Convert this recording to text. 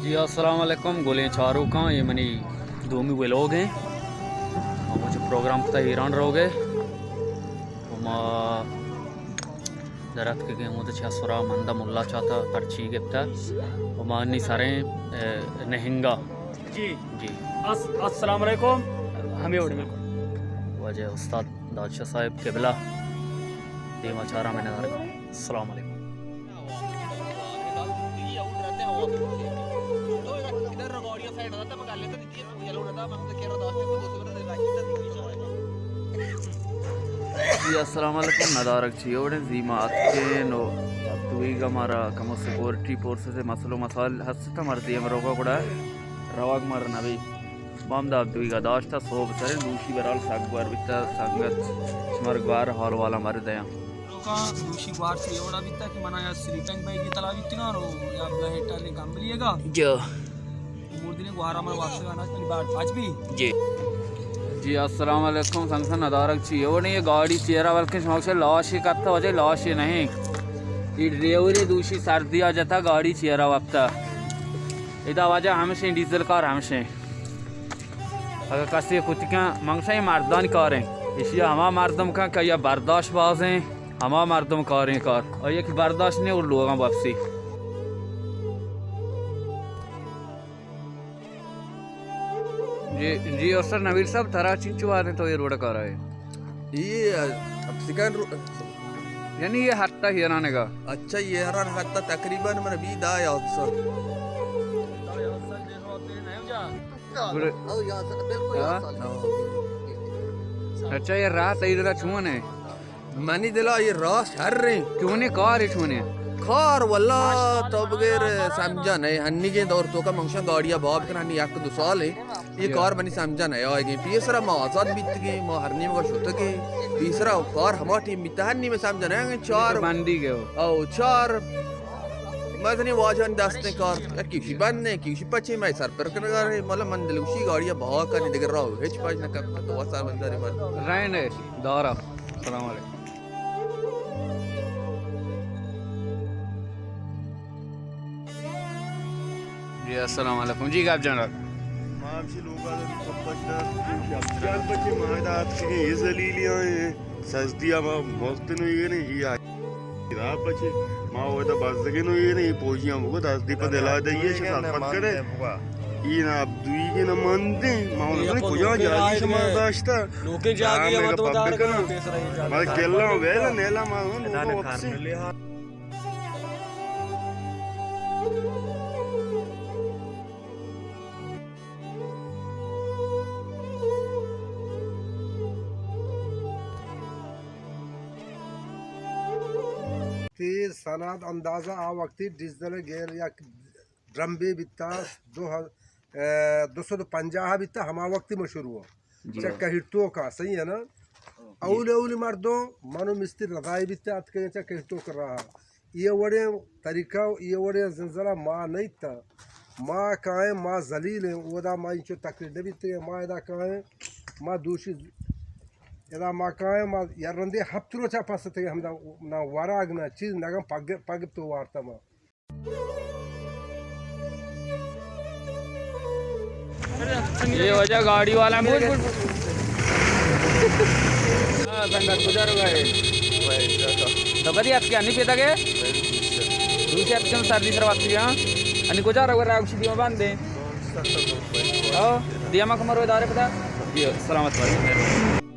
جی، السلام علیکم گلیں چاروکاں، اے منی دومی ویلوگ ایں۔ ما چہ پروگرام کتا ایران روگ ءَ۔ ما در اتکگیں اود چہ سرا مند ملا چاتا پرچی گپتا و ما انی سریں، اے، نہنگا۔ جی۔ جی۔ الس-، السلام علیکم۔ ہمے وڑ بالکل۔ واجہ استاد دادشاہ صاحب قبلہ دیما چارا میں نظر۔ السلام علیکم۔ جی، السلام علیکم، ندارگ چی وڑیں؟ زی ما اتکیں و دویگا مارا کمو سیکورٹی فورسز مسئلہ و مسائل ہست، مردی ہم روگا گڑا روگ مر نبی۔ ما ہم دا دویگا داشتا، صوب سرے دوشی برال سگ گوار بیتا، سنگت شمار گوار حال والا مر دیاں۔ لوکاں دوشی گوار چو اے وڑا بیتا کہ منا یا سلیپنگ بیگ تلا بیتگاں و یا بلہیٹر نے کمبلی گا۔ جی۔ مردین گوارا من واپس گانا کنی بار پاچ بھی۔ جی۔ جی، السلام علیکم، سنگتاں ندارگ چی اے وڑیں، یہ گاڑی چیرا بلکہ شما سے لاش ہی کرتا وجہ لاش ہی نہیں۔ یہ ڈریوری دوشی سردی آ جتا گاڑی چیرا وپتا۔ ادا وجہ ہمشیں ڈیزل کار ہمشیں۔ اگر کسی کتکاں منگشاں یہ مردان کاریں۔ اشیا ہما مردم کن کہ یا برداشت بازیں، ہما مردم کاریں کار۔ اور یک برداشت نہیں اور لوگاں واپسی۔ جی، جی، استاد نوید صاحب، ترا چنچو واریں تو یہ روڈ کار آئے؟ یہ، اب سکن رو-، یعنی یہ ہٹا ہیران گا؟ اچھا، یہ ہیران ہٹا تقریباً من بی دا یا اکثر۔ گڑا-، ہاں؟ اچھا، یہ راہ تئی دلا چون ہے؟ منی دلا یہ راست ہر رہے۔ چونے کار ہے چونے؟ کار واللہ تو بغیر سمجھا نہیں، ہنی کے دور تو کا منگشاں گاڑیاں باب کنا، ہنی یک دو سال ہے۔ یہ کار منی سمجھا نہیں آئے گئے۔ پیسرا ما آزاد بیتگے، ما ہر نیمگا شتگے۔ پیسرا کار ہما ٹیم بیتا، ہنی میں سمجھا نہیں آئے گئے۔ چار بندی گئے ہو۔ او، چار مزنی واجہانی دستیں کار، کیشی بند نے، کیشی پچے، میں سر پر کنگا رہے، ملا من دلگوشی گاڑیاں بہا کنی، دیگر راہ ہچ پاش نہ کرتا، تو وسا بنداری مر۔ رہنے دارا۔ السلام علیکم۔ جی، السلام علیکم۔ جی، گپ جناب۔ ما ہمشی لوگا در تو پتہ، جان بچے ما دات کے یہ ذلیلیاں ہیں، سزدی ہم مستن ہوئی نہیں، یہ راہ پچے، ما اودا بزگیں نو اے نہ، اے پوجی ہم بگو دست دی پہ دلا دئیے، شہ سرپد کرے۔ اے نہ عبدوی کے نہ مندیں، ما اودا کجا جاگی شما داشتا۔ لوکیں جاگی ہم تو دار کرنا۔ ما کلا ویلا نیلا ما ہم وقت سے۔ تیز سند اندازہ آ وقتی ڈیزل گیل یک ڈرمبے بیتا، دو ہ-، اے، دو سد و پنجاہ بیتا، ہما وقتی ما شروع۔ جی۔ چہ کہیرتوکا، صحیح ہے نا؟ جی۔ اولی اولی مردم منو مستری رضائی بیتا، اتکے چہ کہیرتوک راہ۔ یہ وڑیں طریقہ و یہ وڑیں زلزلہ ما نیتا۔ ما کائیں، ما ذلیل ہیں، اودا ما انچو تکلیف نہ بیتے، ما ادا کائیں، ما دوشی ادا ما کائیں، ما یا رندے ہفت روچا پس تگے ہمدا، نہ وراگ نہ چیز نگم پگ، پگ تو وارتا ما۔ یہ وجہ گاڑی والا بول، بول، بول۔ ہاں، سنگت، کجا روگا ہے؟ تو کدی اتکے، انی پیدا گئے؟ دوسرے اتکے، سردی سر وقت گیا۔ انی کجا روگا، راگشی دیما باندھے۔ ہاں، دیما کمر ادارے پتا۔ جی، سلامت بھائی۔